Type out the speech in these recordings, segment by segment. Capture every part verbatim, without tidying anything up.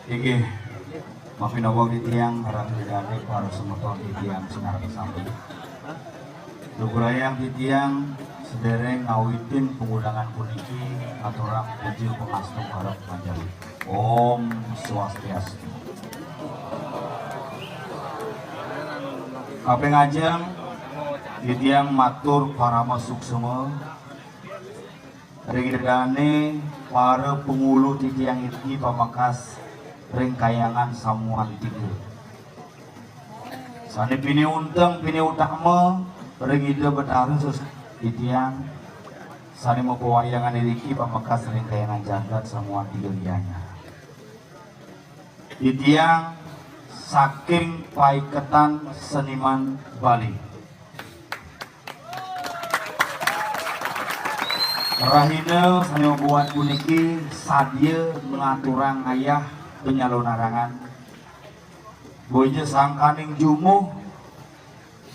Inggih, mapinawag titiang, Ratu Ida dané, para semeton titiang sinareng sami. Lugrayang titiang sadéréng ngawitin pangundangan puniki ngaturang puja pangastu parab manjali. Om Swastiastu. Kaping ajeng, titiang matur parama suksema ring Ida dané, para pangulu titiang iriki pamekas ring Kahyangan Samuan Tiga. Sané pinih unteng, pinih utama ring Ida Betara Sesuhunan titiang, sané mapawayangan iriki pamekas ring Kahyangan Jagat Samuan Tiga Gianyar. Titiang saking Paiketan Seniman Bali. Rahina sané mabuat puniki sadia ngaturang ngayah panyalonarangan. Boya ja sangkaning jumuh,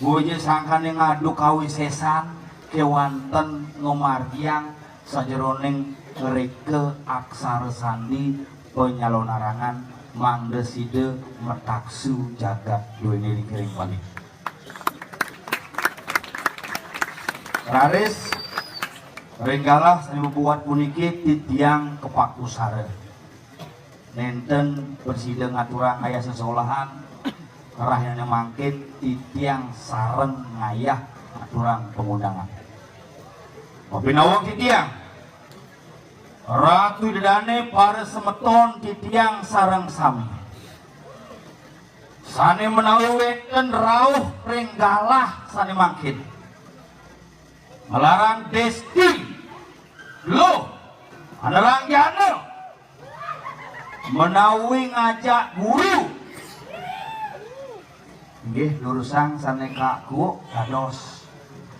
boya ja sangkaning ngadu kawisésan, kéwanten ngamargiang sajeroning réka aksara sandi panyalonarangan, mangda sida mataksu jagat duéné ring Bali. Raris ring galah sané mabuat puniki titiang kapakusara. Nénten prasida ngaturang ngayah sesolahan, rahina mangkin titiang sareng ngayah ngaturang pangundangan. Mapinawag titiang, Ratu Ida dané, para semeton titiang sareng sami. Sané menawi wénten rauh ring galah sané mangkin. Malarang Desti Luh Anerangjana menawi ngajak guru. Inggih, durusang sané kaku dados.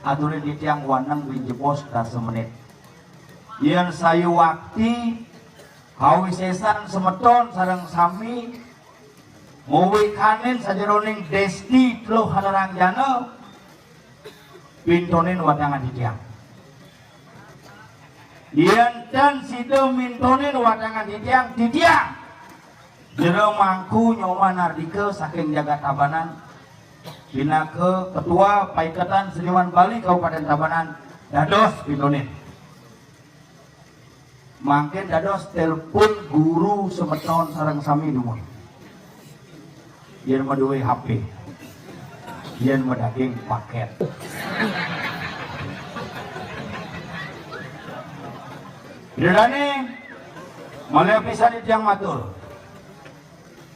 Aturin titiang waneng buin jebos dasa menit. Yén sayuwakti kawisésan semeton sareng sami mawikanin sajeroning Desti Luh Anerangjana, pintonin watangan titiang. Yén ten sida mintonin watangan titiang, titiang Jero Mangku Nyoman Ardika saking Jagat Tabanan, pinaka Ketua Paiketan Seniman Bali Kabupaten Tabanan, dados pintonin. Mangkin dados telepon guru semeton sareng sami dumun. Yén madué H P. Yén madaging pakét. Ida dané, malih pisan titiang matur.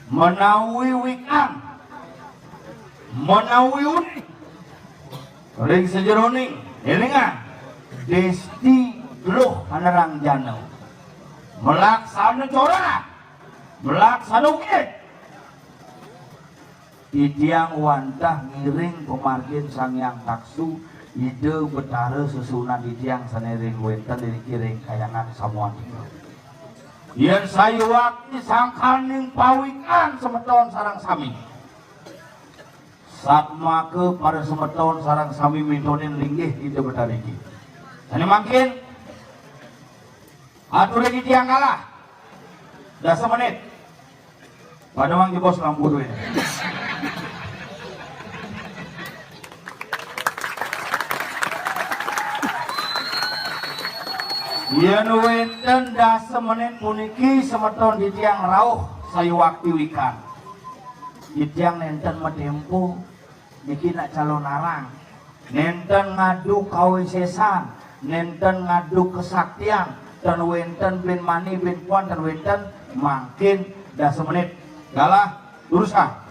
Menawi wikan, menawi uning, ring sajeroning élingan Desti Luh Anerangjana. Malaksana corak, malaksana ukit. Titiang wantah ngiring pamargin Sang Hyang Taksu, Ida Betara Sesuhunan titiang sané ring wénten iriki ring Kahyangan Samuan Tiga. Yén sayuwakti sangkaning pawikan semeton sareng sami. Satmaka para semeton sareng sami mintonin linggih Ida Betara niki. Sané mangkin, aturang titiang galah. Dasa menit. Pada mang jebos lampu duit. Yén wénten dasa menit puniki semeton titiang rauh sayuwakti wikan. Titiang nénten matémpo. Niki nak calonarang. Nénten ngadu kawisésan, nénten ngadu kesaktian, ten wénten bin mani bin puan ten wénten, mangkin dasa menit. Galah, durusang.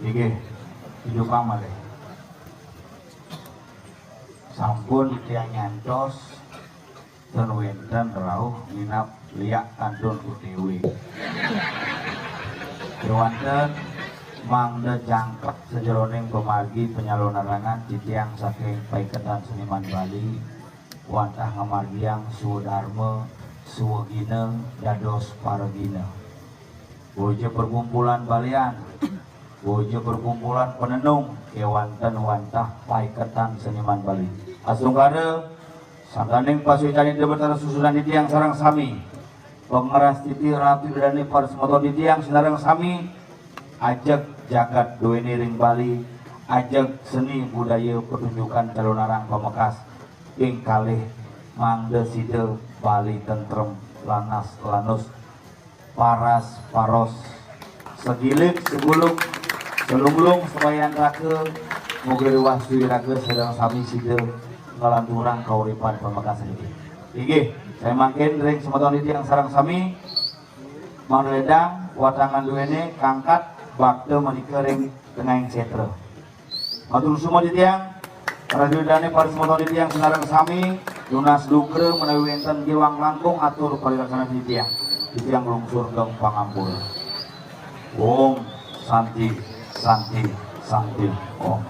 Inggih, tujukang malih. Sampun tiang nyantos ten wenten rauh nginap liak kantun ku T W. Kewanten mangda jangkep sajeroning pamargi panyalonarangan titiang saking Paiketan Seniman Bali wantah ngamargiang swadarma swagina dados paragina. Boja perkumpulan balian, boja perkumpulan penenung kewanten wantah Paiketan Seniman Bali. Astungkara santaning pasuécan Ida Betara Asuhunan titiang sareng sami, pangrastiti Ratu Ida Dané para semeton titiang sinareng sami, ajeg jagat duéné ring Bali, ajeg seni budaya petunjukan calonarang pamekas ping kalih mangda sida Bali tentrem, lanas lanus, paras paros, sagilik saguluk, salunglung sawayantraka, mugi riwah suwiraga sareng sami sida nglanturang kauripan pamekas niki. Inggih, sané mangkin ring semeton titiang sareng sami, mangda lédang watangan duéné kangkat bakta menika ring tengahing sétra. Matur suksma titiang, Ratu Ida Dané para semeton titiang sinareng sami, nunas dugra menawi wénten giwang langkung atur parilaksana titiang. Titiang nglungsur geng pangampura. Om Santi, Santi, Santi, Om.